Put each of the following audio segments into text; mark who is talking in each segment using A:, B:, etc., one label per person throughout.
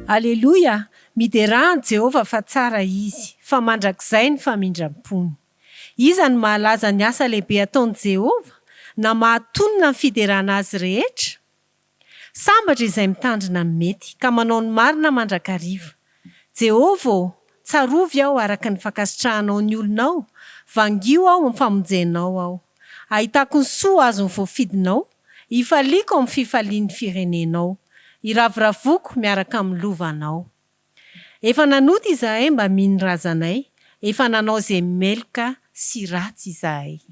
A: Aleloia! Miderà an'i Jehovah fa tsara izy, fa mandrakizay ny famindram-pony. Iza no mahalaza ny asa lehibe ataon'i Jehovah, na mahatonona ny fiderana azy rehetra? Sambatra izay mitandrina ny mety, ka manao ny marina mandrakariva. Jehovah ô, tsarovy aho araka ny fankasitrahanao ny olonao, vangio aho amin'ny famonjenao aho. Ahitako ny soa azon'ny voafidinao, hifaliako amin'ny fifalian'ny firenenao, hiravoravoako miaraka amin'ny lovanao. Efa nanota izahay mbamin'ny razanay, efa nanao izay meloka sy ratsy izahay.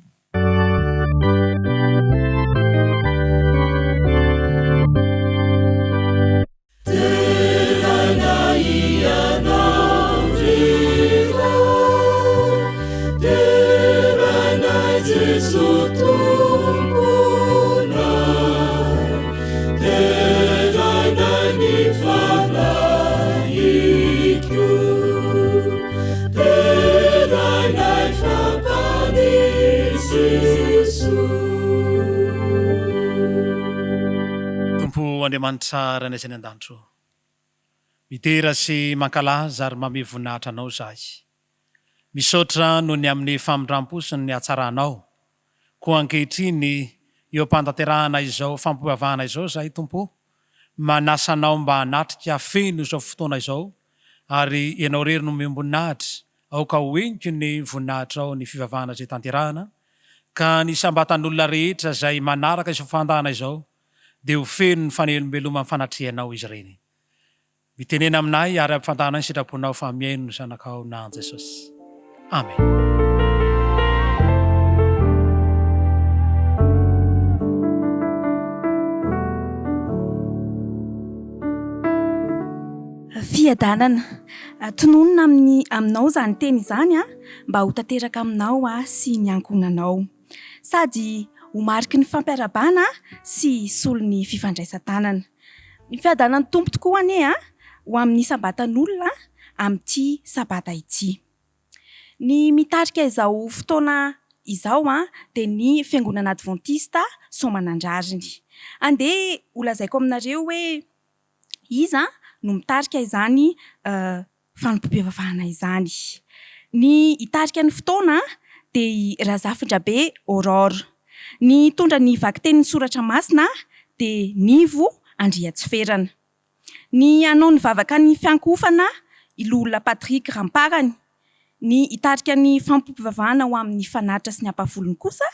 B: Deraina Ianao ry Ray, deraina Jeso Tomponay, deraina ny Fanahiko, deraina fa Mpanisy soa.
C: Tompo Andriamanitra Rainay izay any an-danitra ô, midera sy mankalaza ary mamehy voninahitra Anao izahay. Misaotra noho ny amin'ny famindrampo sy ny hatsaranao. Koa ankehitriny, eo am-pantanterahana izao fampivavahana izao izahay, Tompo ô, manasa Anao mba hanatrika feno izao fotoana izao, ary Ianao irery no omem-boninahitra, aoka ho henoko ny voninahitrao ny fivavahana izay tanterahana, ka ny isam-batan'olona rehetra izay manaraka izao fandahana izao dia ho feno ny fanelombelomany fanatrehanao izy ireny. Mitenena aminay ary ampifantahanay ny sitraponao fa mihaino ny zanakao na an'i Jesosy. Amen.
D: Fiadanana. Tononina amin'ny aminao izany teny izany mba ho tanteraka aminao sy ny ankohonanao. Sady ho mariky ny fampiarahabana sy solon'ny fifandraisan-tanana. Ny fiadanan'ny Tompo tokoa anie ho amin'ny isam-batan'olona amin'ity sabata ity. Ny mitarika izao fotoana izao dia ny Fiangonana Advantista Soamanandrariny. Andeha holazaiko aminareo hoe iza no mitarika izany fanompoam-pivavahana izany. Ny hitarika ny fotoana dia i Razafindrabe Aurore. Ny hitondra ny vakitenin'ny soratra masina dia Nivo Andriatsiferana. Ny hanao ny vavaka ny fiankohofana i Loholona Patrick Ramparany. Ny hitarika ny fanompoam-pivavahana ho amin'ny fanatitra sy ny ampahafolony kosa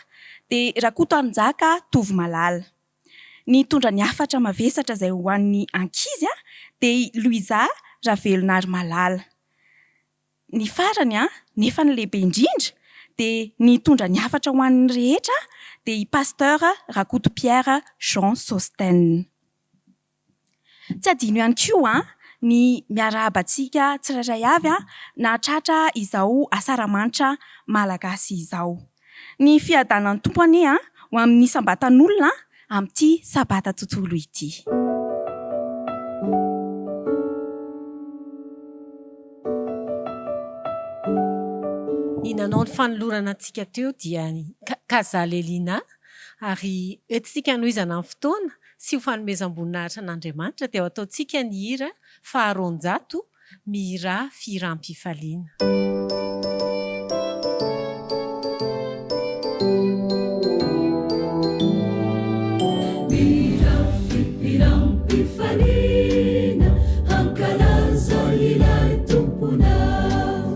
D: dia Rakotoarinjaka Tovomalala. Ny hitondra ny hafatra mavesatra izay ho an'ny ankizy dia i Louisa Ravelonarimalala. Ny farany nefa ny lehibe indrindra dia ny hitondra ny hafatra ho an'ny rehetra dia i Pasteur Rakoto Pierre Jean Sosthène. Tsy adino ihany koa ny miarahaba antsika tsirairay avy nahatratra izao asaramanitra malagasy izao. Ny fiadanan'ny Tompo anie ho amin'ny isam-batan'olona amin'ity sabata tontolo ity.
A: Ny nanao ny fanolorana antsika teo dia i Kazal Elina ary entintsika hanohizana ny fotoana sy ho fanomezam-boninahitra an'Andriamanitra dia ho ataontsika ny hira faha 200 Mihirà fihiram-pifaliana.
B: Mihirà fihiram-pifaliana hankalaza ilay Tomponao.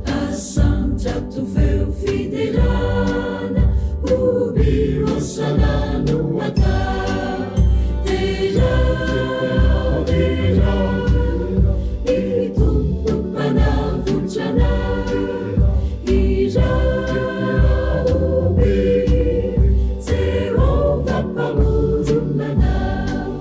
B: Asandrato feo fiderana, hoby hosana no atao. Derao, derao, ny Tompo Mpanavotra anay. Hirao, hoby Jehovah Mpamorona anao.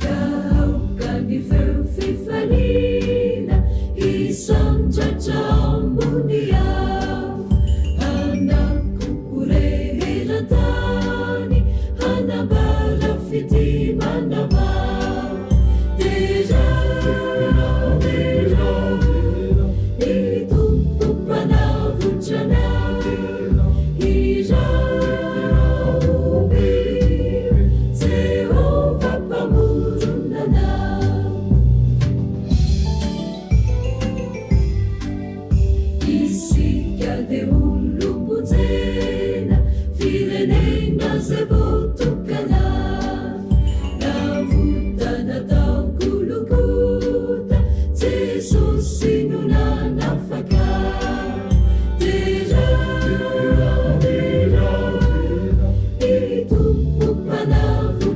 B: Ka aoka ny feo fifaliana hisandratra ambony avo, hanako ho re eran-tany, hanambara fitia manavao. Derao, derao, ny Tompo Mpanavotra anay. Hirao,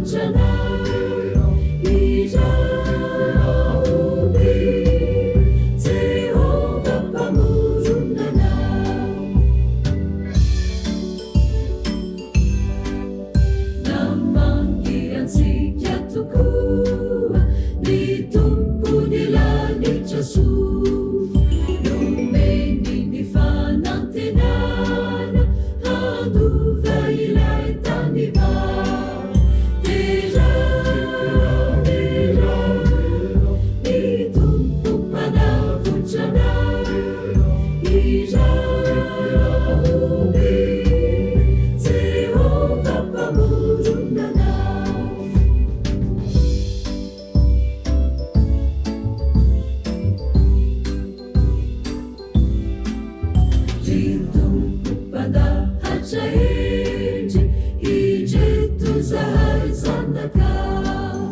B: Mpanavotra anay, Hirao hoby, Jehovah Mpamorona anay. Namangy antsika tokoa ny Tompon'ny lanitra soa. Nomeny ny fanantenana handova ilay tany vao. Derao, derao ny Tompo Mpanavotra anay. Hirao hoby Jehovah Mpamorona anay. Ry Tompo Mpandahatra hendry, indreto zahay zanakao,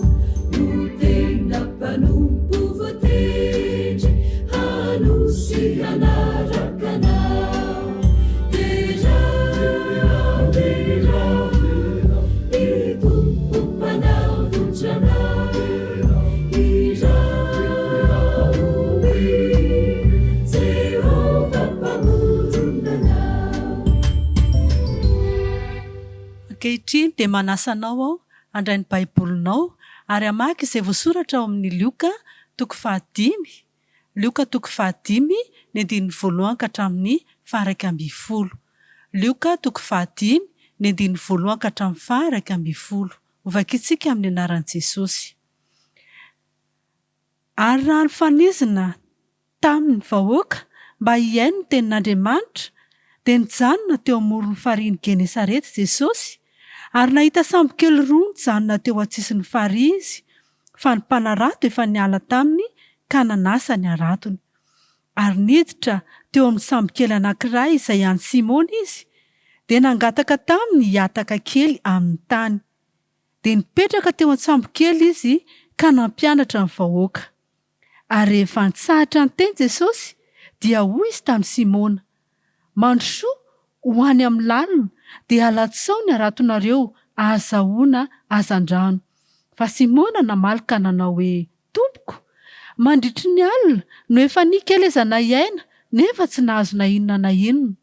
B: ho tena mpanompo voatendry hanosy hanaraka Anao. Derao, derao, ny Tompo Mpanavotra anay, Hirao hoby Jehovah Mpamorona anay.
E: Ankehitriny dia manasa anao aho handray ny Baibolinao ary hamaky izay voasoratra ao amin'ny Lioka toko fahadimy, Lioka toko fahadimy, ny andininy voalohany ka hatramin'ny faha-11. Lioka toko fahadimy, ny andininy voalohany ka hatramin'ny faha-11. Hovakintsika amin'ny anaran'i Jesosy. Ary raha nifanizina tamin' ny vahoaka mba hihaino ny tenin' Andriamanitra, dia nijanona teo amoron' ny farihin' i Genesareta Jesosy, ary nahita sambokely roa nijanona teo an-tsisin' ny farihy Izy, fa ny mpanarato efa niala taminy ka nanasa ny haratony. Ary niditra teo amin' ny sambokely anankiray izay an'i Simona Izy, dia nangataka taminy hihataka kely amin' ny tany. Dia nipetraka teo an-tsambokely Izy ka nampianatra ny vahoaka. Ary rehefa nitsahatra niteny Jesosy, dia hoy Izy tamin'i Simona, Mandrosoa ho any amin'ny lalina, dia alatsao ny haratonareo ahazahoana hazandrano. Fa Simona namaly ka nanao hoe, Tompoko, mandritry ny alina no efa nikelezanay aina, nefa tsy nahazo na inona na inona.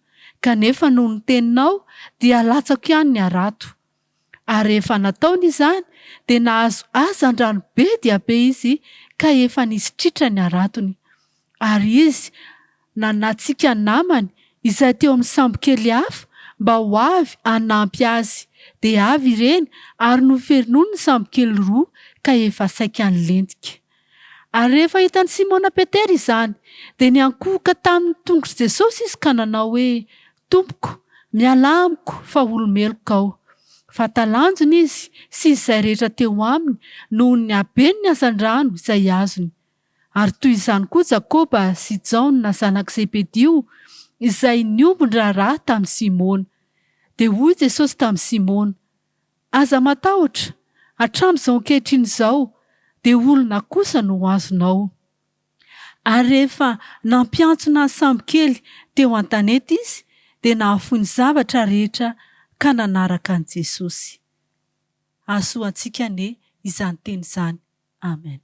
E: Kanefa noho ny teninao, dia alatsako ihany ny harato. Ary rehefa nataony izany, dia nahazo hazandrano be dia be izy ka efa nisy tritra ny haratony. Ary izy nanatsika ny namany izay teo amin'ny sambokely hafa mba ho avy hanampy azy. Dia avy ireny ary nofenoiny ny sambokely roa ka efa saika nilentika. Ary rehefa hitan'i Simona Petera izany, dia niankohoka tamin'ny tongotr'i Jesosy izy ka nanao hoe, Tompoko, mialà amiko, fa olo-meloka aho. Fa talanjona izy sy izay rehetra teo aminy noho ny haben'ny hazandrano izay azony. Ary toy izany koa Jakoba sy Jaona zanak'i Zebedio, izay niombon-draharaha tamin'i Simona. Dia hoy Jesosy tamin'i Simona, Aza matahotra, hatramin'izao ankehitriny izao dia olona kosa no ho azonao. Ary rehefa nampiantsona ny sambokely teo an-tanety izy, dia nahafoy ny zavatra rehetra ka nanaraka an'i Jesosy. Hahasoa antsika anie izany teny izany. Amen.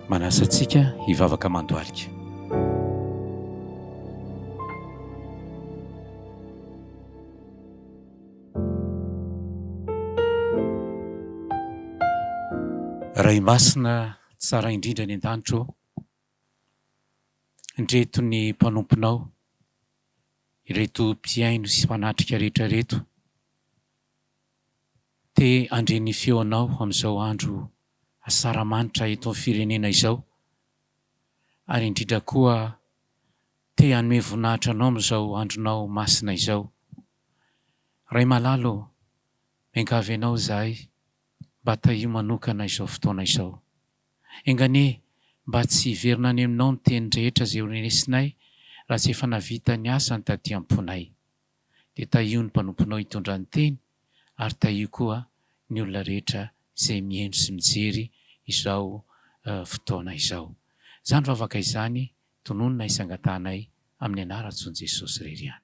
F: Manasa antsika hivavaka mandohalika. Ray Masina tsara indrindra any an-danitra ô, Ndreto ny mpanomponao, ireto mpihaino sy mpanatrika rehetra ireto, te handre ny feonao amin'izao andro asaramanitra eto amin'ny firenena izao, ary indrindra koa te hanome voninahitra anao amin'izao andronao masina izao. Ray malala ô, miangavy anao izahay mba tahio manokana izao fotoana izao. Enga anie mba tsy hiverina any aminao ny teny rehetra izay horenesinay raha tsy efa navita ny asany taty am-ponay. Dia tahio ny mpanomponao hitondra ny teny ary tahio koa ny olona rehetra izay mihaino sy mijery izao fotoana izao. Izany vavaka izany tononina sy angatahanay amin'ny anaran-tsoan'i Jesosy irery ihany.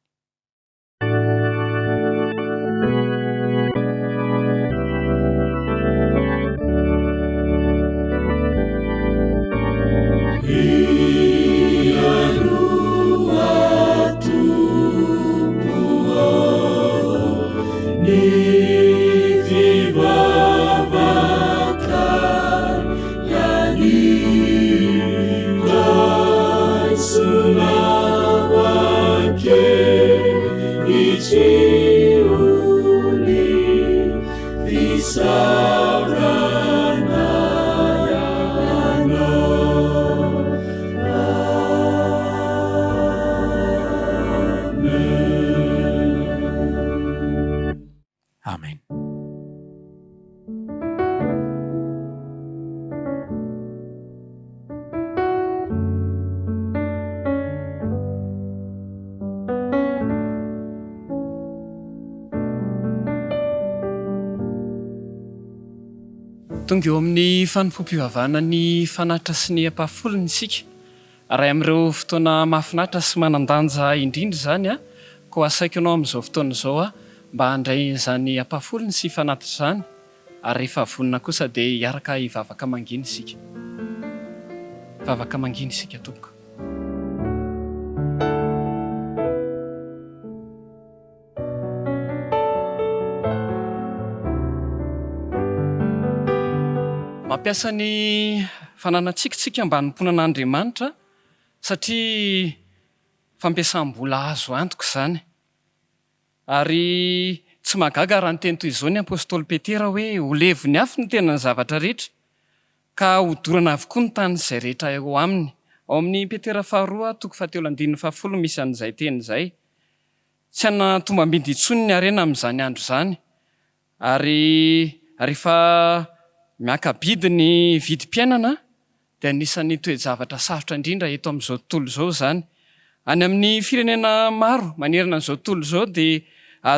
F: Amen.
G: Tonga eo amin'ny fanompoam-pivavahana ny fanatitra sy ny ampahafolony isika. Iray amin'ireo fotoana mahafinaritra sy manan-danja indrindra izany, koa asaiko ianao amin'izao fotoana izao mba handray izany ampahafolony sy fanatitra izany, ary rehefa vonona kosa dia hiaraka hivavaka mangina isika. Vavaka mangina isika tompoko. Mampiasa ny fananantsika isika mba hanompoana an'Andriamanitra satria fampiasam-bola azo antoka izany. Ary tsy mahagaga raha niteny toy izao ny apostoly Petera hoe, Ho levon'ny afo ny tenan'ny zavatra rehetra, ka hodorana avokoa ny tany sy izay rehetra eo aminy. Ao amin'ny Petera faharoa toko fahatelo andininy fahafolo misy an'izay teny izay. Tsy hanantombam-bidy intsony ny harena amin'izany andro izany, ary rehefa miaka-bidy ny vidim-piainana dia anisan'ny toe-javatra sarotra indrindra eto amin'izao tontolo izao izany. Any amin'ny firenena maro manerana an'izao tontolo izao dia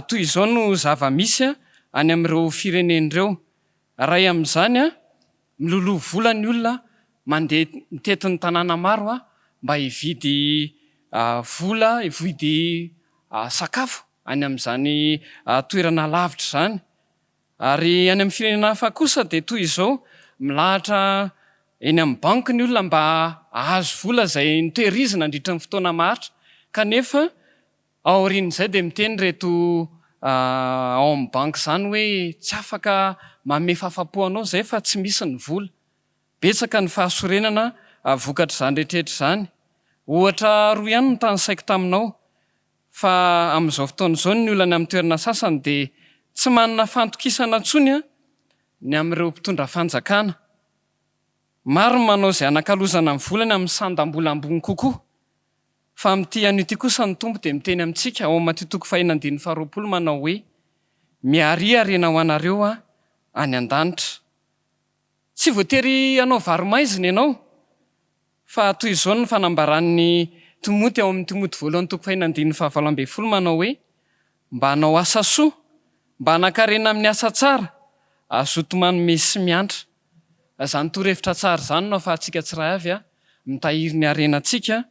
G: toy izao no zava-misy any amin'ireo firenena ireo. Iray amin'izany, miloloha vola ny olona mandeha mitety ny tanàna maro mba hividy vola, hividy sakafo any amin'izany toerana lavitra izany. Ary any amin'ny firenena hafa kosa dia toy izao, milahatra eny amin'ny banky ny olona mba hahazo vola izay notehirizina nandritra ny fotoana maharitra kanefa Aorian'izay dia miteny ireto ao amin'ny banky izany hoe tsy afaka manome fahafapo anao izay fa tsy misy ny vola. Betsaka ny fahasorenana vokatr'izany rehetrarehetra izany. Ohatra roa ihany no tanisaiko taminao fa amin'izao fotoana izao ny olana amin'ny toerana sasany dia tsy manana fantokisana intsony ny amin'ireo mpitondra fanjakana. Maro ny manao izay hanakalozana ny volany amin'ny sandam-bola ambony kokoa. Fa amin'ity anio ity kosa ny Tompo dia miteny amintsika ao amin'ny Matio toko fahenina andininy faharoapolo manao hoe, Miharia harena ho anareo any an-danitra. Tsy voatery hanao varo-maizina ianao, fa toy izao ny fanambaran'i Timoty ao amin'ny Timoty voalohany toko fahenina andininy fahavalo ambinifolo manao hoe, Mba hanao asa soa, mba hanan-karena amin'ny asa tsara, hazoto manome sy miantra. Izany torohevitra tsara izany no ahafahantsika tsiray avy mitahiry ny harenantsika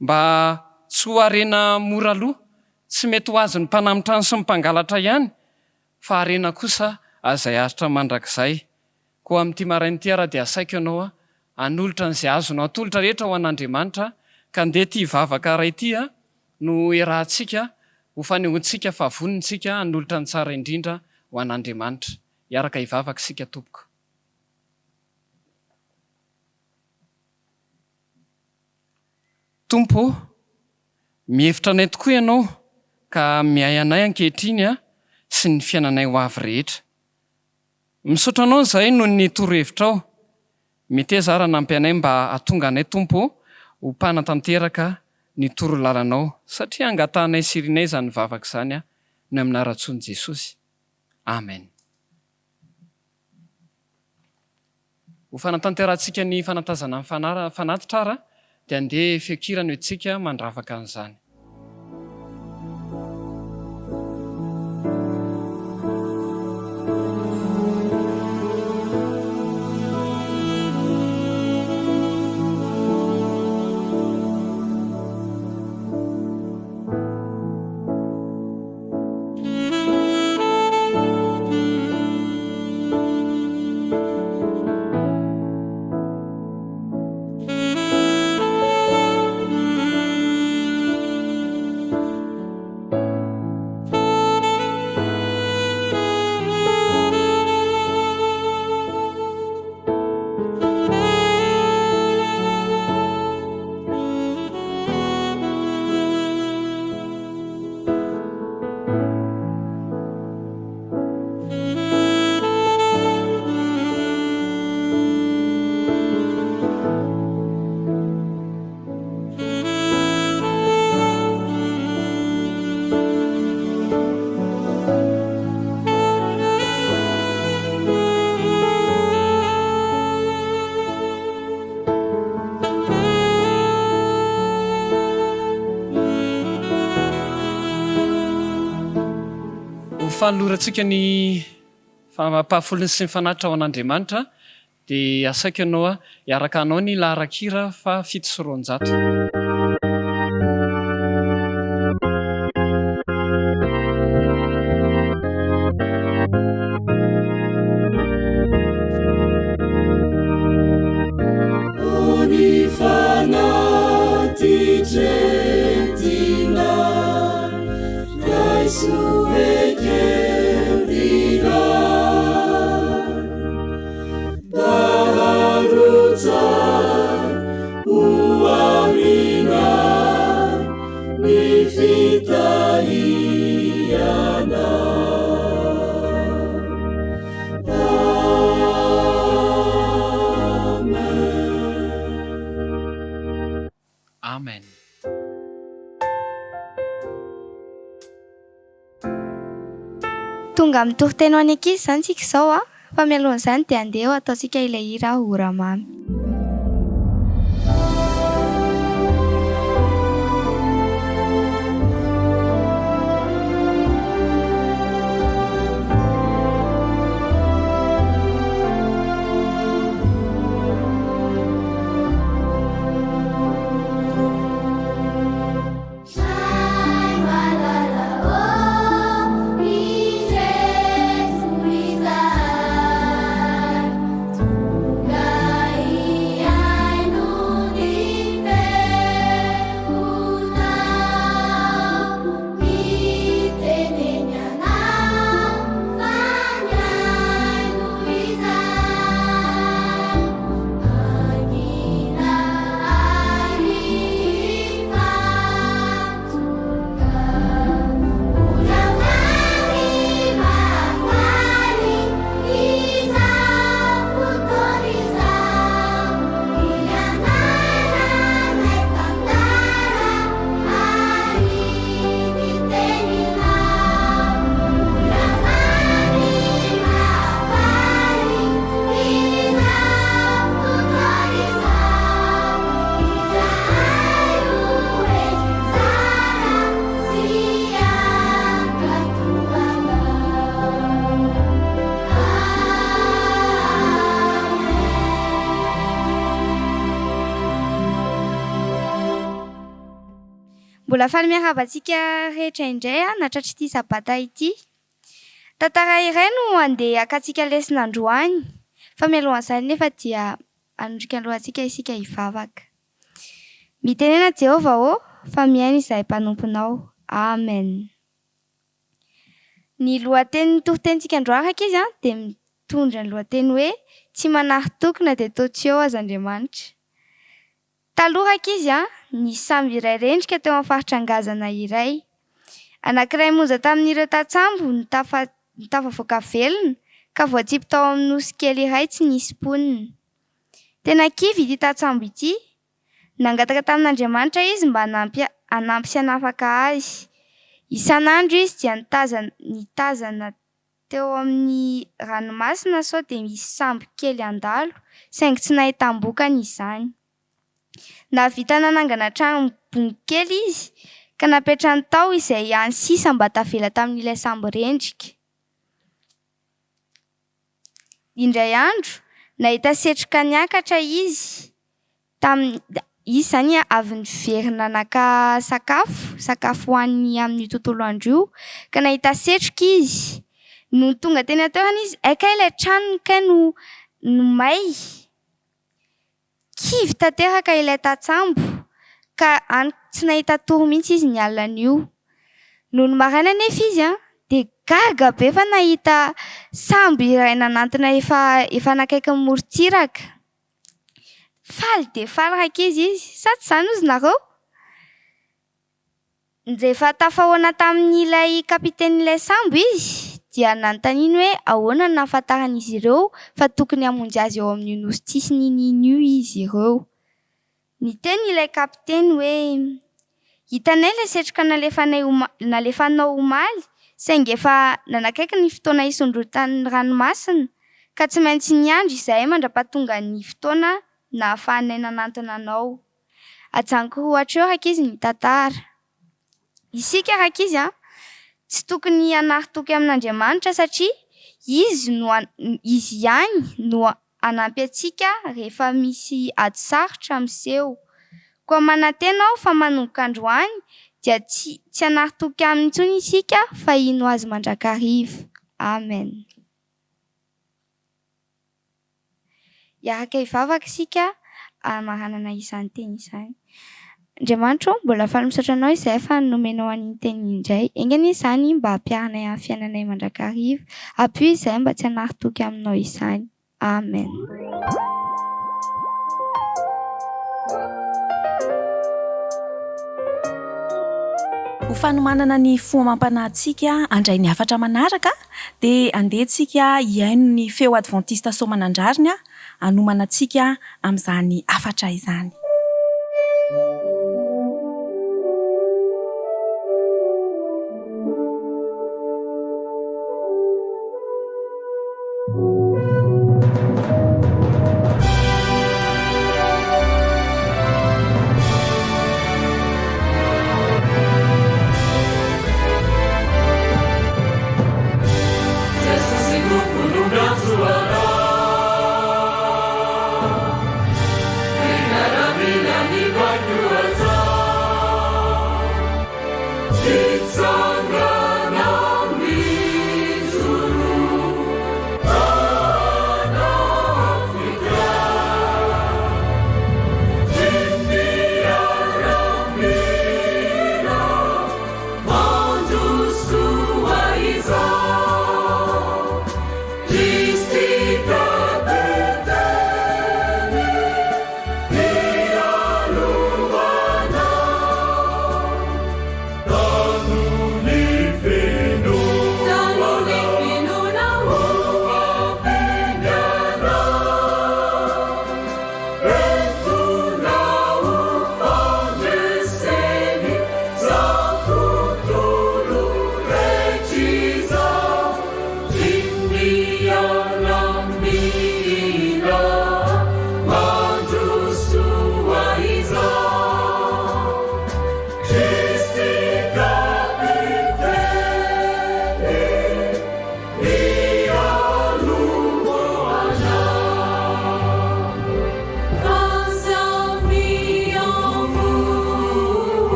G: mba tsy ho harena mora lo, tsy mety ho azon'ny mpanamin-trano sy ny mpangalatra ihany, fa harena kosa izay haharitra mandrakizay. Koa amin'ity maraina ity ary dia asaiko ianao hanolotra an'izay azonao atolotra rehetra ho an'Andriamanitra, ka ndeha ity vavaka iray ity no iarahantsika ho fanehoantsika fa vonona isika hanolotra ny tsara indrindra ho an'Andriamanitra. Hiaraka hivavaka isika tompoko. Tompo ô, mihevitra anay tokoa Ianao ka miahy anay ankehitriny sy ny fiainanay ho avy rehetra. Misaotra Anao izahay noho ny torohevitrao. Meteza ary hanampy anay mba hahatonga anay Tompo ô ho mpanatanteraka ny torolalanao satria angatahanay sy irinay izany vavaka izany ny amin'ny anaran-tsoan'i Jesosy. Amen. Ho fanatanterahantsika ny fanantazana ny fanatitra ara dia andeha feon-kira no entintsika mandravaka an'izany. fanolorantsika ny fampahafolony sy ny fanatitra ho an'Andriamanitra dia asaiko ianao hiaraka hanao ny laharan-kira faha 207.
B: O ny fanatitra entinay, raiso ekeo ry Ray. Mba harotsany ho aminay ny fitahianao. Amen.
G: Amen.
H: Tonga amin'ny toriteny ho an'ny ankizy izany isika izao an! Fa mialohan'izany dia andeha ho ataontsika ilay hira Ora Mamy.
B: Ray malala ô, indreto izahay, tonga hihaino ny feonao. Mitenena anao fa mihaino izahay. Mangina ary hifantoka. Ora mamy mahafaly izao fotoana izao. Hianaranay tantara ary ny teninao. Ora mamy mahafaly izao fotoana izao. Izahay ho endry tsara sy hankatò anao. Amen.
H: Mbola faly miarahaba antsika rehetra indray aho natratr'ity sabata ity. Tantara iray no andeha hakantsika lesona androany, fa mialohan'izany nefa dia hanondrika ny lohantsika isika hivavaka. Mitenena Jehovah ô, fa mihaino izahay mpanomponao. Amen. Ny lohatenin'ny toritenintsika androany rankizy an, dia mitondra ny lohateny hoe Tsy manary toky na dia toa tsy eo aza Andriamanitra. Taloha rankizy an, nisy sambo iray rendrika teo amin'ny faritra ngazana iray. Anankiray monja tamin'ireo tantsambo no tafa no tafavoaka velona ka voatsipy tao amin'ny nosy kely iray tsy nisy mponina. Tena kivy ity tantsambo ity. Nangataka tamin'Andriamanitra izy mba hanampy hanampy sy hanafaka azy. Isan'andro izy dia nitazana nitazana teo amin'ny ranomasina sao dia misy sambo kely handalo, saingy tsy nahitam-bokany izany. Nahavita nanangana trano bongo kely izy, ka napetrany tao izay hany sisa mba tavela tamin'ilay sambo rendrika. Indray andro, nahita setroka niakatra izy, tamin'ny, izy izany avy niverina naka sakafo, sakafo hohaniny amin'io tontolo andro io, ka nahita setroka izy. Nony tonga teny an-toerana izy, hay kay ilay tranony kay no no may. Kivy tanteraka ilay tantsambo ka any tsy nahita tory mihitsy izy ny alin'io. Nony maraina anefa izy dia gaga be fa nahita sambo iray nanantona efa efa nakaiky ny morontsiraka. Faly dia faly rankizy izy, sa tsy izany hozy nareo? Rehefa tafahaona tamin'ilay kapitenin'ilay sambo izy, dia nanontaniany hoe ahoana no nahafantaran'izy ireo fa tokony hamonjy azy eo amin'io nosy tsisy n'inon'inona io izy ireo. Niteny ilay kapiteny hoe, Hitanay ilay setroka nalefanay nalefanao omaly, saingy efa nanakaiky ny fotoana hisondrotan'ny ranomasina, ka tsy maintsy niandry izahay mandra-pahatongan'ny fotoana nahafahanay nanantona anao. Ajanoko hatreo rankizy ny tantara. Isika rankizy an! Tsy tokony hanary toky amin'Andriamanitra satria Izy no Izy ihany no hanampy antsika rehefa misy ady sarotra miseho. Koa manantena aho fa manomboka androany dia tsy tsy hanary toky Aminy intsony isika fa hino Azy mandrakariva. Amen. Hiaraka hivavaka isika hamaranana izany teny izany. Andriamanitra ô, mbola faly misaotra Anao izahay fa nomenao an'iny teny iny indray. Enga anie izany mba hampiharinay amin'ny fiainanay mandrakariva. Ampio izahay mba tsy hanary toky Aminao izany. Amen.
D: Ho fanomanana ny fo amam-panahintsika handray ny hafatra manaraka dia andeha tsika hihaino ny feo advantista Soamanandrariny hanomana antsika amin'izany hafatra izany.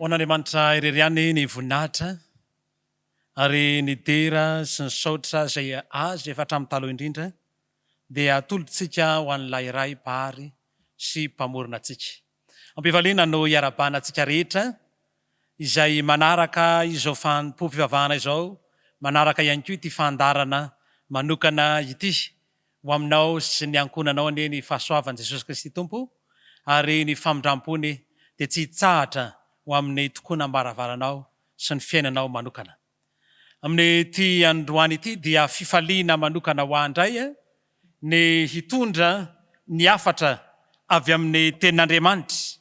C: Ho an'Andriamanitra irery ihany ny voninahitra ary ny dera sy ny saotra izay azy efa hatramin'ny taloha indrindra dia atolotsika ho an'ilay Ray Mpahary sy Mpamorona antsika. Am-pifaliana no iarahabana antsika rehetra izay manaraka izao fanompoam-pivavahana izao, manaraka ihany koa ity fandaharana manokana ity. Ho aminao sy ny ankohonanao anie ny fahasoavan'i Jesosy Kristy Tompo ary ny famindram-pony dia tsy hitsahatra ho amin'ny tokonam-baravaranao sy ny fiainanao manokana. Amin'ity androany ity dia fifaliana manokana ho ahy indray ny hitondra ny hafatra avy amin'ny Tenin'Andriamanitra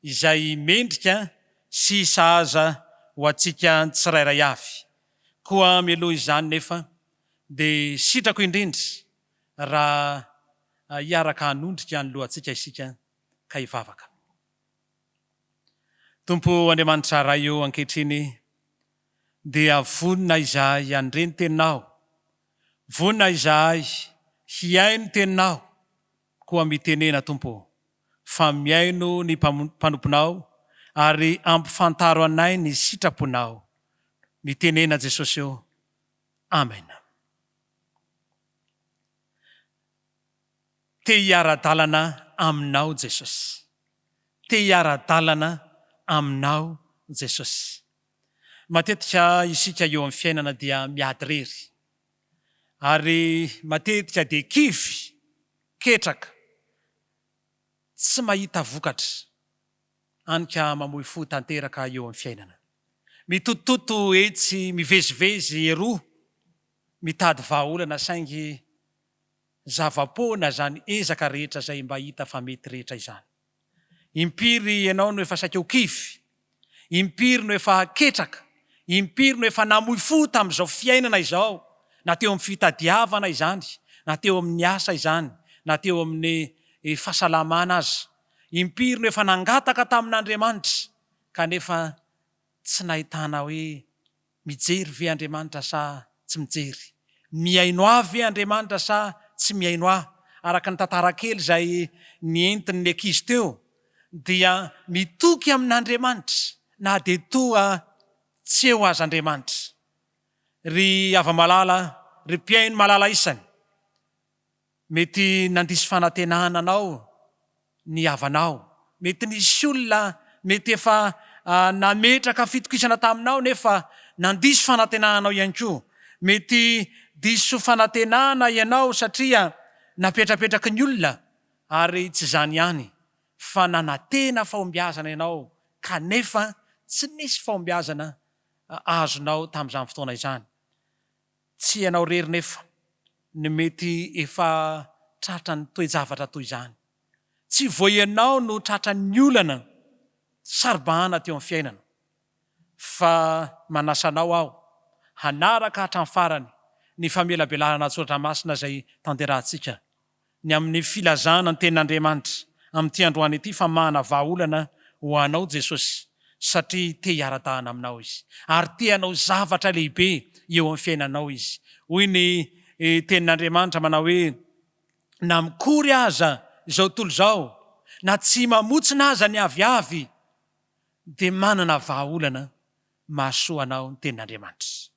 C: izay mendrika sy sahaza ho antsika tsirairay avy. Koa mialoha izany nefa dia sitrako indrindra raha hiaraka hanondrika ny lohantsika isika ka hivavaka. Tompo Andriamanitra Ray o, ankehitriny dia vonona izahay handre ny Teninao, vonona izahay hihaino ny Teninao, koa mitenena Tompo o, fa mihaino ny mpanomponao ary ampifantaro anay ny sitraponao. Mitenena Jesosy o. Amena. Te hiara-dalana aminao Jesosy. Te hiara-dalana aminao Jesosy. Matetika isika eo amin'ny fiainana dia miady irery. Ary matetika dia kivy, ketraka, tsy mahita vokatra, hany ka mamoy fo tanteraka eo amin'ny fiainana. Mitotototo etsy, mivezivezy eroa, mitady vahaolana saingy Zava-poana izany ezaka rehetra izay mba hita fa mety rehetra izany. Impiry ianao no efa saika ho kivy? Impiry no efa ketraka? Impiry no efa namoy fo tamin'izao fiainana izao, na teo amin'ny fitadiavana izany, na teo amin'ny asa izany, na teo amin'ny fahasalamana aza? Impiry no efa nangataka tamin'Andriamanitra kanefa tsy nahitana hoe Mijery ve Andriamanitra sa tsy mijery? Mihaino ahy ve Andriamanitra sa tsy mihaino ahy? Araka ny tantara kely izay nentin'ny ankizy teo dia mitoky amin'Andriamanitra na dia toa tsy eo aza Andriamanitra. Ry hava-malala, ry mpihaino malala isany, Mety nandiso fanantenana anao ny havanao. Mety nisy olona mety efa nametraka fitokisana taminao nefa nandiso fanantenana anao ihany koa. Mety diso fanantenana ianao satria napetrapetraky ny olona ary tsy izany ihany fa nanantena fahombiazana ianao kanefa tsy nisy fahombiazana azonao tamin'izany fotoana izany. Tsy ianao irery nefa no mety efa tratran'ny toe-javatra toy izany. Tsy vao ianao no tratran'ny olana saro-bahana teo amin'ny fiainana. Fa manasa anao aho hanaraka hatramin'ny farany ny famelabelarana an-tsoratra masina izay tanterahantsika ny amin'ny filazana ny Tenin'Andriamanitra amin'ity androany ity fa manana vahaolana ho anao Jesosy satria te hiara-dahana aminao Izy ary te hanao zavatra lehibe eo amin'ny fiainanao Izy. Hoy ny Tenin'Andriamanitra manao hoe, Na mikory aza izao tontolo izao, na tsy mamotsina aza ny aviavy, dia manana vahaolana mahasoa anao ny Tenin'Andriamanitra.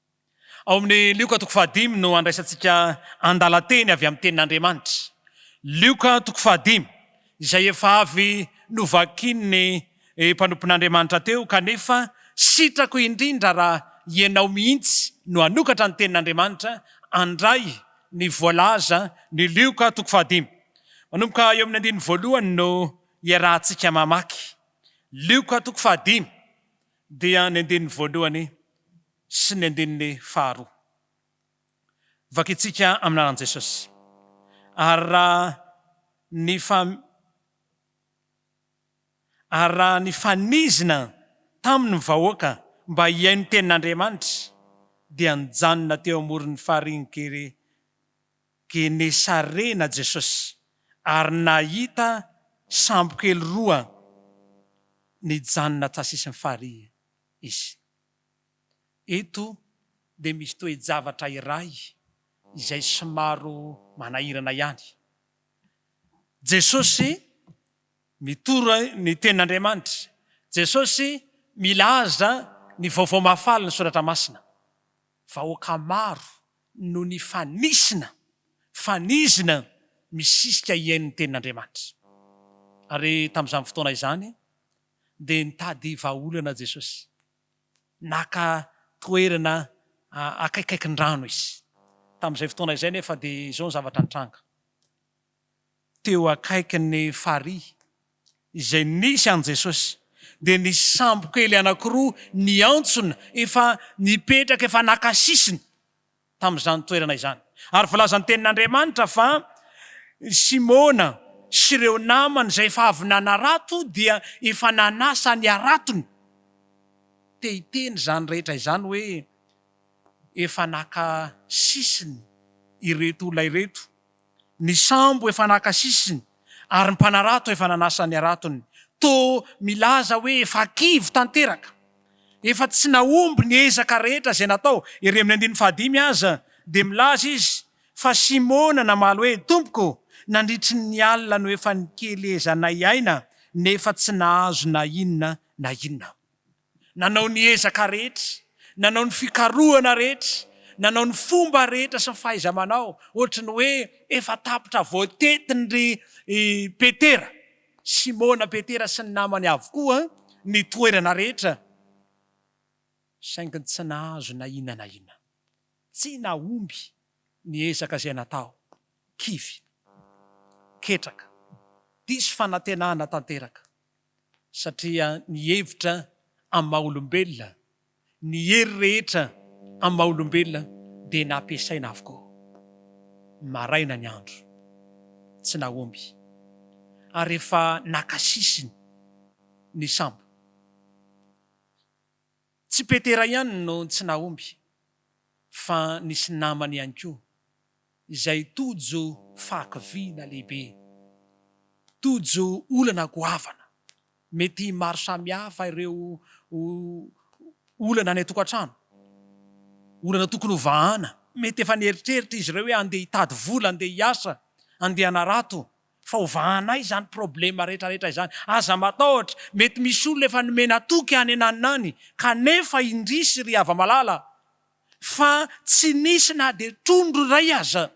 C: Ao amin'ny Lioka toko fahadimy no andraisantsika andalan-teny avy amin'ny Tenin'Andriamanitra. Lioka toko fahadimy, izay efa avy novakian'ny mpanompon'Andriamanitra teo, kanefa sitrako indrindra raha ianao mihitsy no hanokatra ny Tenin'Andriamanitra handray ny voalaza ny Lioka toko fahadimy. Manomboka eo amin'ny andininy voalohany no iarahantsika mamaky. Lioka toko fahadimy dia ny andininy voalohany sy ny andininy faharoa. Vakintsika amin'ny anaran'i Jesosy. Ary raha nifa ary raha nifanizina taminy ny vahoaka mba hihaino ny tenin'Andriamanitra, dia nijanona teo amoron'ny farihin'i Gere Genesarena Jesosy, ary nahita sambokely roa nijanona tasisin'ny farihy Izy. Eto dia misy toe-javatra iray izay somaro manahirana ihany. Jesosy mitory ny tenin'Andriamanitra. Jesosy milaza ny vaovao mahafaly ny Soratra Masina. Vahoaka maro no nifanisina, fanizina misisika hihaino ny tenin'Andriamanitra. Ary tamin'izany fotoana izany dia nitady vahaolana Jesosy. Naka toerana akaikaikin-drano izy. Tamin'izay fotoana izay anefa dia izao ny zavatra nitranga. Teo akaikin'ny farihy izay nisy an'i Jesosy. dia nisy sambo kely anankiroa niantsona efa nipetraka efa naka sisiny tamin'izany toerana izany. Ary voalazan'ny Tenin'Andriamanitra fa Simona sy ireo namany izay efa avy nanarato dia efa nanasa ny haratony. Te hiteny izany rehetra izany hoe efa naka sisiny ireto olona ireto Ny sambo efa naka sisiny ary ny mpanarato efa nanasa ny haratony. Toa milaza hoe efa kivy tanteraka. Efa tsy nahomby ny ezaka rehetra izay natao. Ery amin'ny andininy fahadimy aza dia milaza izy fa Simona namaly hoe, Tompoko, nandritry ny alina no efa nikelezanay aina nefa tsy nahazo na inona na inona. Nanao ny ezaka rehetra, nanao ny fikarohana rehetra, nanao ny fomba rehetra sy ny fahaiza-manao, ohatry ny hoe efa tapitra voatetin-dry Petera, Simona Petera sy ny namany avokoa ny toerana rehetra, saingy tsy nahazo na inona na inona. Tsy nahomby ny ezaka izay natao. Kivy. Ketraka. Diso fanantenana tanteraka. satria ny hevitra amin'ny maha olombelona, ny hery rehetra amin'ny maha olombelona dia nampiasaina avokoa. Maraina ny andro, tsy nahomby, ary efa naka sisiny ny sambo. Tsy Petera ihany no tsy nahomby fa nisy namany ihany koa izay tojo fahakiviana lehibe, tojo olana goavana. Mety maro samihafa ireo olana any an-tokantrano, olana tokony ho vahana. Mety efa nieritreritra izy ireo hoe andeha hitady vola, andeha hiasa, andeha hanarato, fa ho vahanay izany problema rehetra rehetra izany. Aza matahotra, mety misy olona efa nomena toky any ananona any, kanefa indrisy ry hava-malala, fa tsy nisy na dia trondro iray aza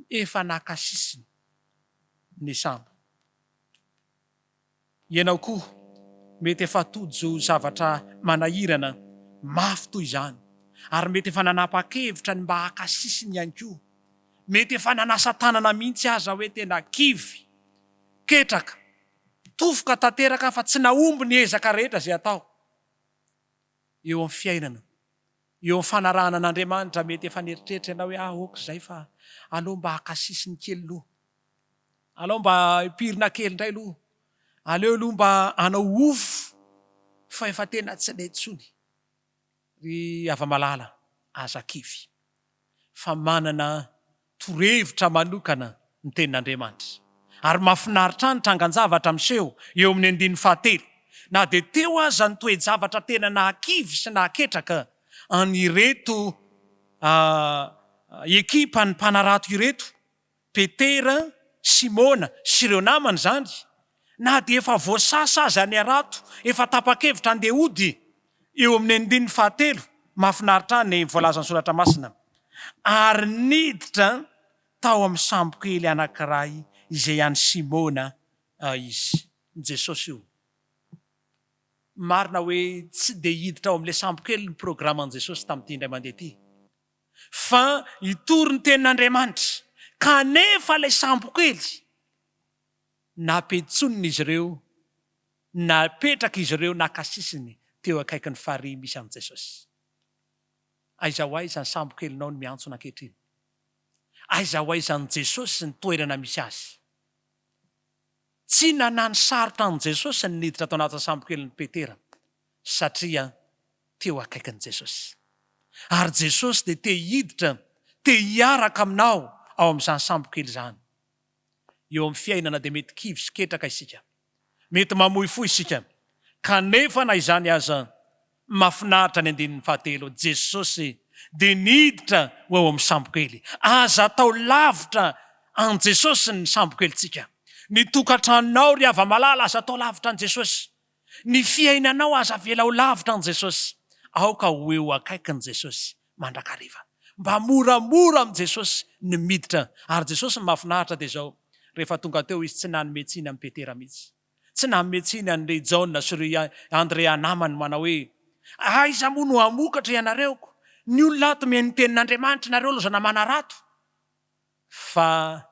C: efa naka sisiny ny sambo. Ianao koa mety efa tojo zavatra manahirana mafy toy izany, ary mety efa nanapa-kevitra ny mba haka sisiny ihany koa. Mety efa nanasa tanana mihitsy aza hoe tena kivy, ketraka, tofoka tanteraka fa tsy nahomby ny ezaka rehetra izay atao. Eo amin'ny fiainana, eo amin'ny fanarahana an'Andriamanitra, mety efa nieritreritra ianao hoe, ah, ok izay fa aleo mba haka sisiny kely aloha. Aleo mba hipirina kely indray aloha. Aleo aloha mba hanao off fa efa tena tsy nety intsony. Ry hava-malala, aza kivy fa manana torohevitra manokana ny Tenin'Andriamanitra. Ary mahafinaritra ahy ny trangan-javatra miseho eo amin'ny andininy fahatelo. Na dia teo aza ny toe-javatra tena nahakivy sy nahaketraka an'ireto ekipan'ny mpanarato ireto, Petera, Simona sy ireo namany izany, na dia efa voasasa aza ny harato, efa tapa-kevitra handeha hody, eo amin'ny andininy fahatelo, mahafinaritra ahy ny voalazan'ny Soratra Masina, ary niditra tao amin'ny sambokely anankiray izay an'i Simona izy. Jesosy io. Marina hoe tsy dia hiditra ao amin'ilay sambokely ny programan'i Jesosy tamin'ity indray mandeha ity. Fa hitory ny tenin'Andriamanitra. Kanefa ilay sambokely, nampentsonin'izy ireo, napetrak'izy ireo naka sisiny teo akaikin'ny farihy misy an'i Jesosy. Aiza ho aiza ny sambokelinao no miantsona ankehitriny? Aiza ho aiza an'i Jesosy ny toerana misy azy? Tsy nanano sarotra an'i Jesosy ny niditra tao anatin'ny sambokelin'i Petera, satria teo akaikin'i Jesosy. Ary Jesosy dia te hiditra, te hiaraka aminao ao amin'izany sambokely izany. Eo amin'ny fiainana dia mety kivy sy ketraka isika. Mety mamoy fo isika. Kanefa na izany aza, mahafinaritra ny andininy fahatelo, Jesosy dia niditra ho ao amin'ny sambokely. Aza atao lavitra an'i Jesosy ny sambokelintsika. Ny tokantranonao ry hava-malala, aza atao lavitra an'i Jesosy. Ny fiainanao aza avela ho lavitra an'i Jesosy. Aoka ho eo akaikin'i Jesosy mandrakariva. Mba moramora amin'i Jesosy ny miditra. Ary Jesosy ny mahafinaritra dia izao, rehefa tonga teo Izy tsy nanome tsiny an'i Petera mihitsy. Tsy nanome tsiny an'i Jaona sy ry Andrea namany manao hoe, Aiza moa no hamokatra ianareo? Ny olona ato mihaino ny tenin'Andriamanitra, nareo lozana manarato. Fa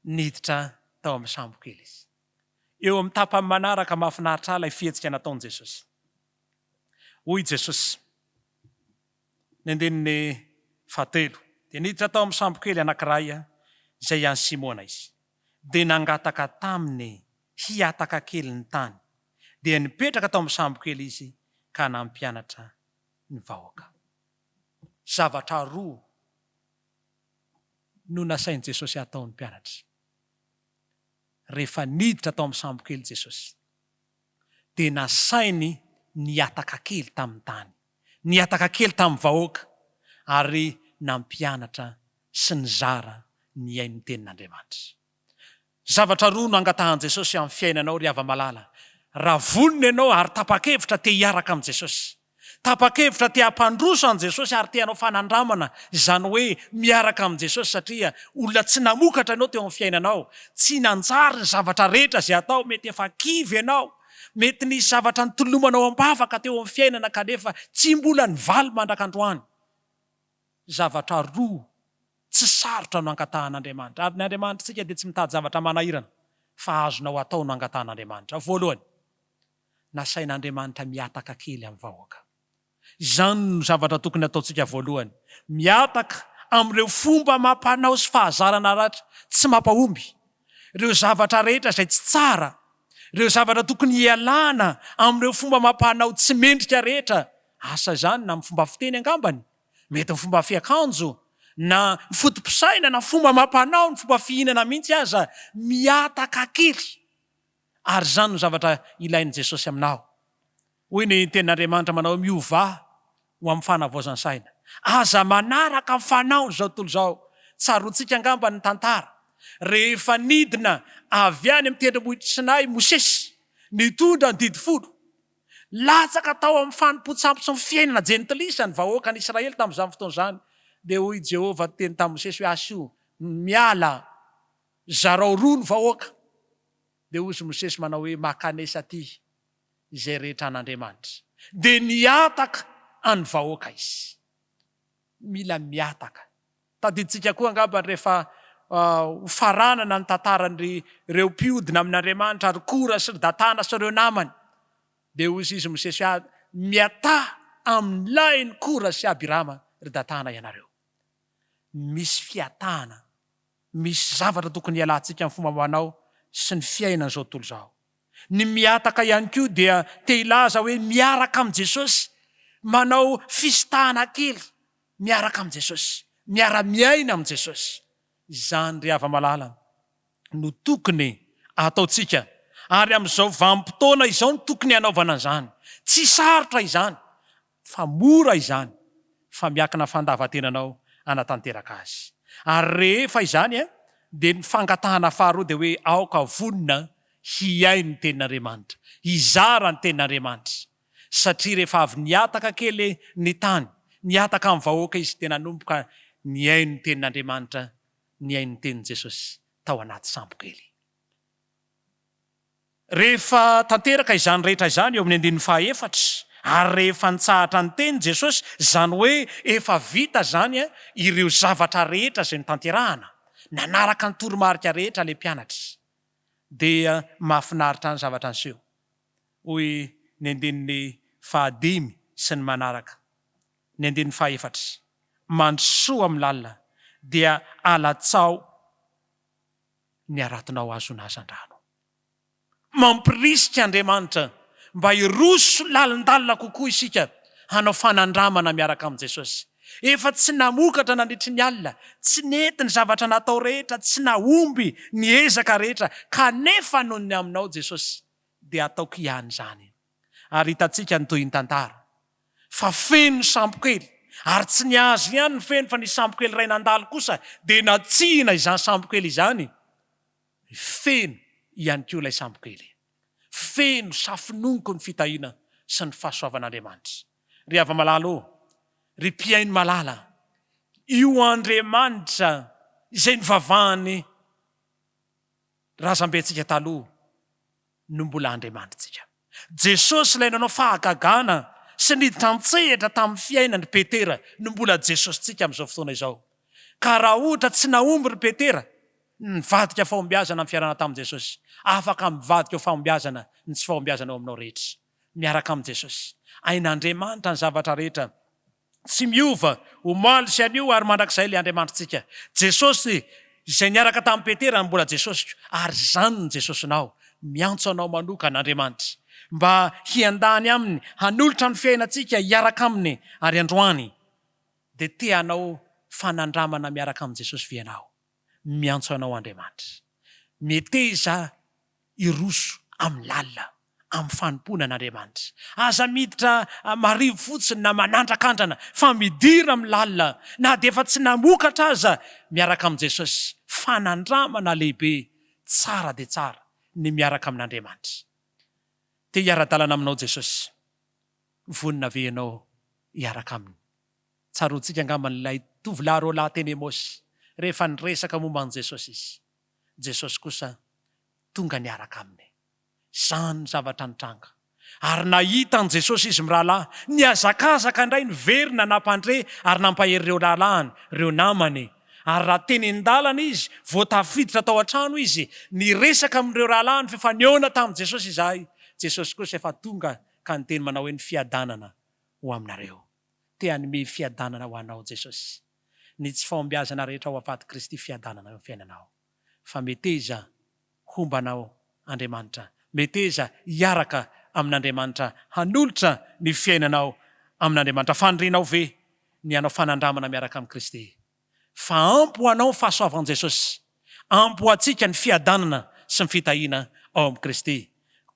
C: niditra tao amin'ny sambo kely Izy. Eo amin'ny tapany manaraka, mahafinaritra ahy ilay fihetsika nataon'i Jesosy. Hoy Jesosy, ny andininy fahatelo, Dia niditra tao amin'ny sambokely anankiray izay an'i Simona izy, dia nangataka taminy hihataka kely ny tany. Dia nipetraka tao amin'ny sambokely izy ka nampianatra ny vahoaka. Zavatra roa no nasain'i Jesosy hataon'ny mpianatra. Rehefa niditra tao amin'ny sambokely Jesosy, dia nasainy nihataka kely tamin'ny tany, nihataka kely tamin'ny vahoaka, ary nampianatra sy nizara nihaino ny Tenin'Andriamanitra. Zavatra roa no angatahan'i Jesosy amin'ny fiainanao ry hava-malala, raha vonona ianao ary tapa-kevitra te hiaraka amin'i Jesosy. Tapa-kevitra te hampandroso an'i Jesosy ary te hanao fanandramana, izany hoe miaraka amin'i Jesosy satria olona tsy namokatra ianao teo amin'ny fiainanao, tsy nanjary ny zavatra rehetra izay atao, mety efa kivy ianao, mety nisy zavatra nitolomanao am-bavaka teo amin'ny fiainana kanefa tsy mbola nivaly mandrak'androany. Zavatra roa tsy sarotra no angatahan'Andriamanitra, ary ny Andriamanitritsika dia tsy mitady zavatra manahirana fa azonao atao no angatahan'Andriamanitra. Voalohany, nasain'Andriamanitra mihataka kely amin'ny vahoaka. Izany no zavatra tokony hataontsika voalohany, mihataka amin'ireo fomba amam-panao sy fahazarana ratsy tsy mampahomby, ireo zavatra rehetra izay tsy tsara, ireo zavatra tokony hialana amin'ireo fomba amam-panao tsy mendrika rehetra, asa izany na amin'ny fomba fiteny angambany, mety ny fomba fiakanjo, na ny foto-pisainana, fomba amam-panao, ny fomba fihinana mihitsy aza, mihataka kely. Ary izany no zavatra ilain'i Jesosy aminao. Hoy ny Tenin'Andriamanitra manao hoe, Miovà ho amin'ny fanavaozan-tsaina. Aza manaraka ny fanaon'izao tontolo izao. Tsaroantsika angamba ny tantara, rehefa nidina avy any amin'ny tendrombohitr'i Sinay Mosesy, nitondra ny Didy Folo. Latsaka tao amin'ny fanompoan-tsampy sy ny fiainana jentilisa ny vahoakan'Israely tamin'izany fotoana izany. Dia hoy Jehovah niteny tamin'i Mosesy hoe, Asio miala, zarao roa ny vahoaka. Dia hozy Mosesy manao hoe, Makanesa aty izay rehetra an'Andriamanitra. Dia nihataka an'ny vahoaka izy. Mila mihataka. Tadidintsika koa angamba rehefa ho faranana ny tantaran'ireo mpiodina amin'Andriamanitra, ry Kora sy ry Datana sy ireo namany. Dia hozy izy Mosesy hoe, Miataha amin'ny lahin'i Kora sy Abirama ry Datana ianareo. Misy fiatahana, misy zavatra tokony hialantsika amin'ny fomba manao sy ny fiainan'izao tontolo izao. Ny mihataka ihany koa dia te hilaza hoe miaraka amin'i Jesosy, manao fisintahana kely miaraka amin'i Jesosy, miara-miaina amin'i Jesosy. Izany ry hava-malala no tokony ataontsika ary amin'izao vanim-potoana izao no tokony hanaovana an'izany. Tsy sarotra izany fa mora izany fa miakina fandavan-tenanao hanatanteraka azy. Ary rehefa izany dia ny fangatahana faharoa dia hoe aoka vonona hihaino ny tenin'Andriamanitra, hizara ny tenin'Andriamanitra. Satria rehefa avy nihataka kely ny tany, nihataka amin'ny vahoaka izy dia nanomboka nihaino ny tenin'Andriamanitra, nihaino ny tenin'i Jesosy tao anaty sambokely. Rehefa tanteraka izany rehetra izany eo amin'ny andininy fahaefatra, ary rehefa nitsahatra niteny Jesosy, izany hoe efa vita izany ireo zavatra rehetra izay notanterahana, nanaraka ny toromarika rehetra ilay mpianatra, dia mahafinaritra ny zavatra niseho. Hoy ny andininy fahadimy sy ny manaraka, ny andininy fahaefatra, Mandrosoa amin'ny lalina, dia alatsaho ny haratonao hahazoana hazandrano. Mampirisika Andriamanitra mba hiroso lalindalina kokoa isika hanao fanandramana miaraka amin'i Jesosy. Efa tsy namokatra nandritry ny alina, tsy nety ny zavatra natao rehetra, tsy nahomby ny ezaka rehetra, kanefa noho ny aminao Jesosy dia ataoko ihany izany. Ary hitantsika ny tohin'ny tantara. Fa feno ny sambokely, ary tsy ny azy ihany no feno fa nisy sambokely iray nandalo kosa dia natsihina izany sambokely izany, feno ihany koa ilay sambokely. Feno safononiko ny fitahiana sy ny fahasoavan'Andriamanitra. Ry hava-malala ô, ry mpihaino malala, io Andriamanitra izay nivavahan'ny razambentsika taloha, no mbola Andriamanitsika. Jesosy ilay nanao fahagagana sy niditra an-tsehatra tamin'ny fiainan-dry Petera no mbola Jesosintsika amin'izao fotoana izao. Ka raha ohatra tsy nahomby ry Petera. Nivadika fahombiazana ny fiarahana tamin'i Jesosy. Afaka mivadika ho fahombiazana ny tsy fahombiazana eo aminao rehetra. Miaraka amin'i Jesosy. Hain'Andriamanitra ny zavatra rehetra. Tsy miova, omaly sy anio ary mandrakizay ilay Andriamanitritsika. Jesosy izay niaraka tamin'i Petera no mbola Jesosiko, ary izany no Jesosinao. Miantso anao manokana Andriamanitra mba hiandany Aminy, hanolotra ny fiainantsika hiaraka Aminy, ary androany dia te hanao fanandramana miaraka amin'i Jesosy ve ianao? Miantso anao Andriamanitra. Meteza hiroso amin'ny lalina amin'ny fanompoana an'Andriamanitra. Aza miditra marivo fotsiny na manandrakandrana fa midira amin'ny lalina na dia efa tsy namokatra aza miaraka amin'i Jesosy. Fanandramana lehibe tsara dia tsara ny miaraka amin'Andriamanitra. Te hiara-dalana aminao Jesosy. Vonona ve ianao hiaraka aminy? Tsaroantsika angamba ilay tovolahy roalahy teny Emaosy rehefa niresaka momba an'i Jesosy izy. Jesosy kosa tonga niaraka aminy. Izany no zavatra nitranga. Ary nahita an'i Jesosy izy mirahalahy, nihazakazaka indray niverina nampandre ary nampahery ireo rahalahiny, ireo namany. Ary raha teny an-dalana izy, vao tafiditra tao an-trano izy, niresaka amin'ireo rahalahiny f'efa nihaona tamin'i Jesosy izahay. Jesosy kosa efa tonga ka niteny manao hoe ny fiadanana ho aminareo. Te hanome fiadanana ho anao Jesosy. Ny tsy fahombiazana rehetra ho avadik'i Kristy fiadanana eo amin'ny fiainanao. Fa meteza homba anao Andriamanitra. Meteza hiaraka amin'Andriamanitra hanolotra ny fiainanao amin'Andriamanitra. Fanirianao ve ny hanao fanandramana miaraka amin'i Kristy? Fa ampy ho anao ny fahasoavan'i Jesosy. Ampy ho antsika ny fiadanana sy ny fitahiana ao amin'i Kristy.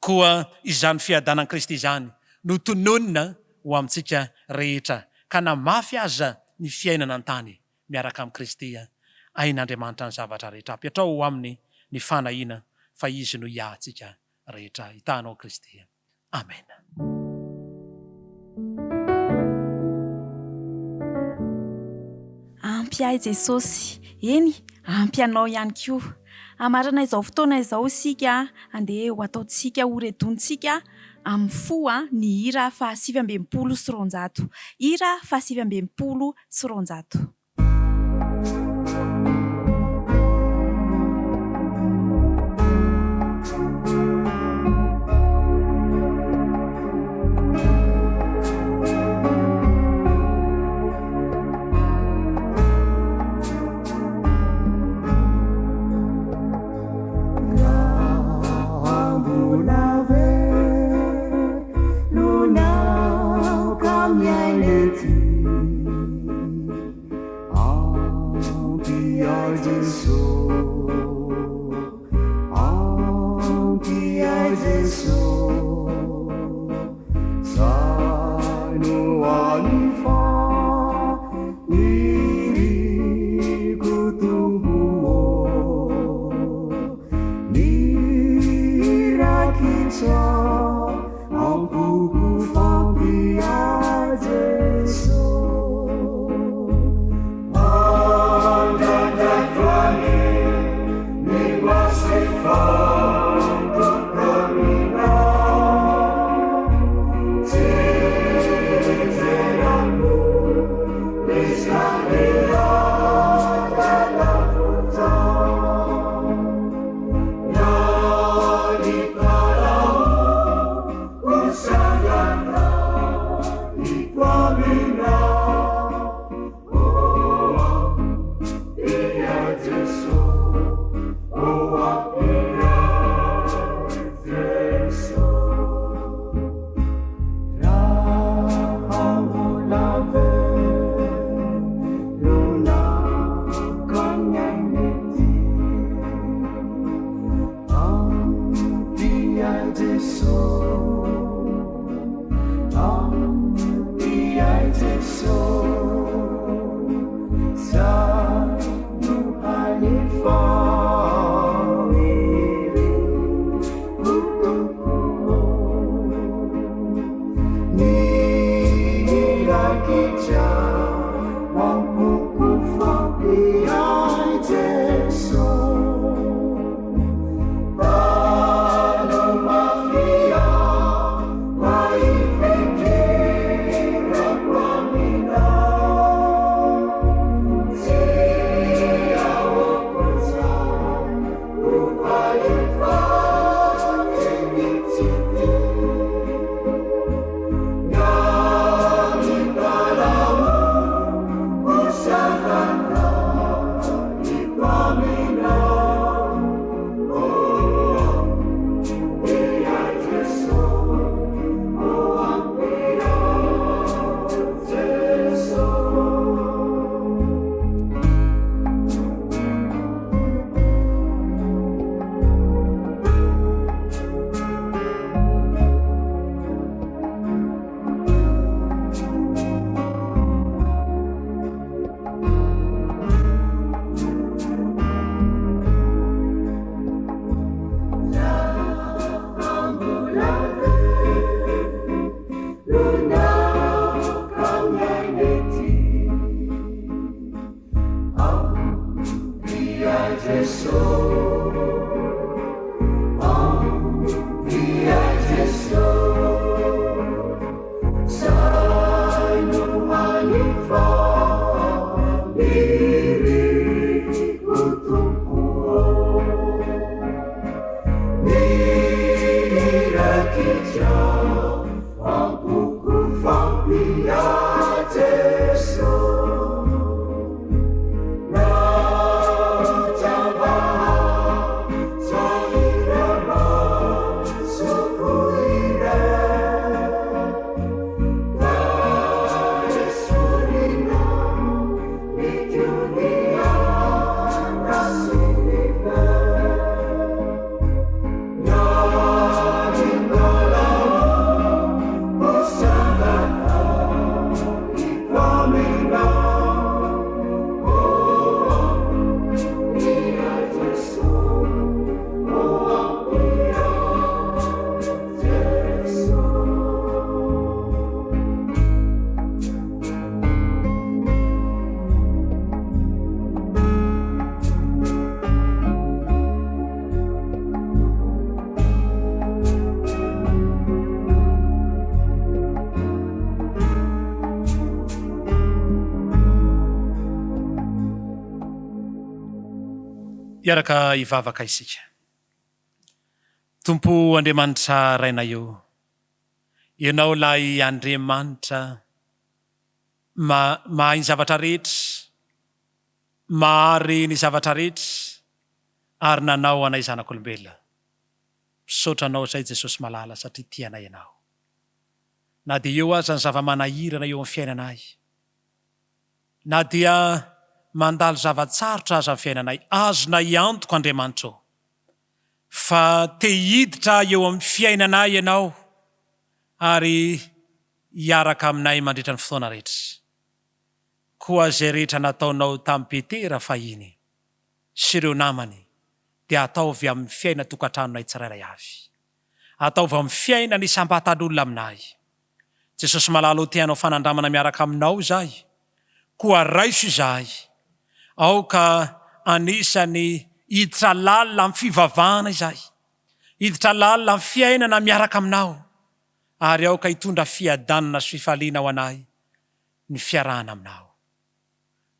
C: Koa izany fiadanan'i Kristy izany no tononina ho amintsika rehetra, ka na mafy aza ny fiainana an-tany, miaraka amin'i Kristy, hain'Andriamanitra ny zavatra rehetra. Apetraho ao Aminy ny fanahiana, fa Izy no hiahy antsika rehetra. Hitahanao Kristy. Amena.
D: Ampy ahy Jesosy, eny ampy anao ihany koa. Hamarana izao fotoana izao isika, andeha ho ataontsika ho redontsika amin'ny fo ny hira faha 269. Hira faha 269.
C: Hiaraka hivavaka isika. Tompo Andriamanitra Rainay o, Ianao ilay Andriamanitra mahay ny zavatra rehetra, mahary ny zavatra rehetra ary nanao anay zanak'olombelona. Misaotra Anao izay Jesosy malala satria tia anay Ianao. Na dia eo aza ny zava-manahirana eo amin'ny fiainanay, na dia mandalo zava-tsarotra aza ny fiainanay, azonay antoka Andriamanitra ô, fa te hiditra eo amin'ny fiainanay Ianao ary hiaraka aminay mandritra ny fotoana rehetra. Koa izay rehetra nataonao tamin'i Petera fahiny sy ireo namany dia ataovy amin'ny fiainan-tokantranonay tsirairay avy. Ataovy amin'ny fiainana isam-batan'olona aminay. Jesosy malala o te hanao fanandramana miaraka aminao izahay, koa raiso izahay. Aoka anisan'ny hiditra lalina amin'ny fivavahana izahay, hiditra lalina amin'ny fiainana miaraka aminao, ary aoka hitondra fiadanana sy fifaliana ho anay ny fiarahana aminao.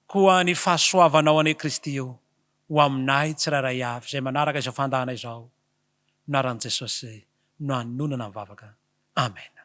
C: Koa ny fahasoavanao anie Kristy o ho aminay tsirairay avy izay manaraka izao fandahana izao, Anaran'i Jesosy no anonona ny vavaka. Amena.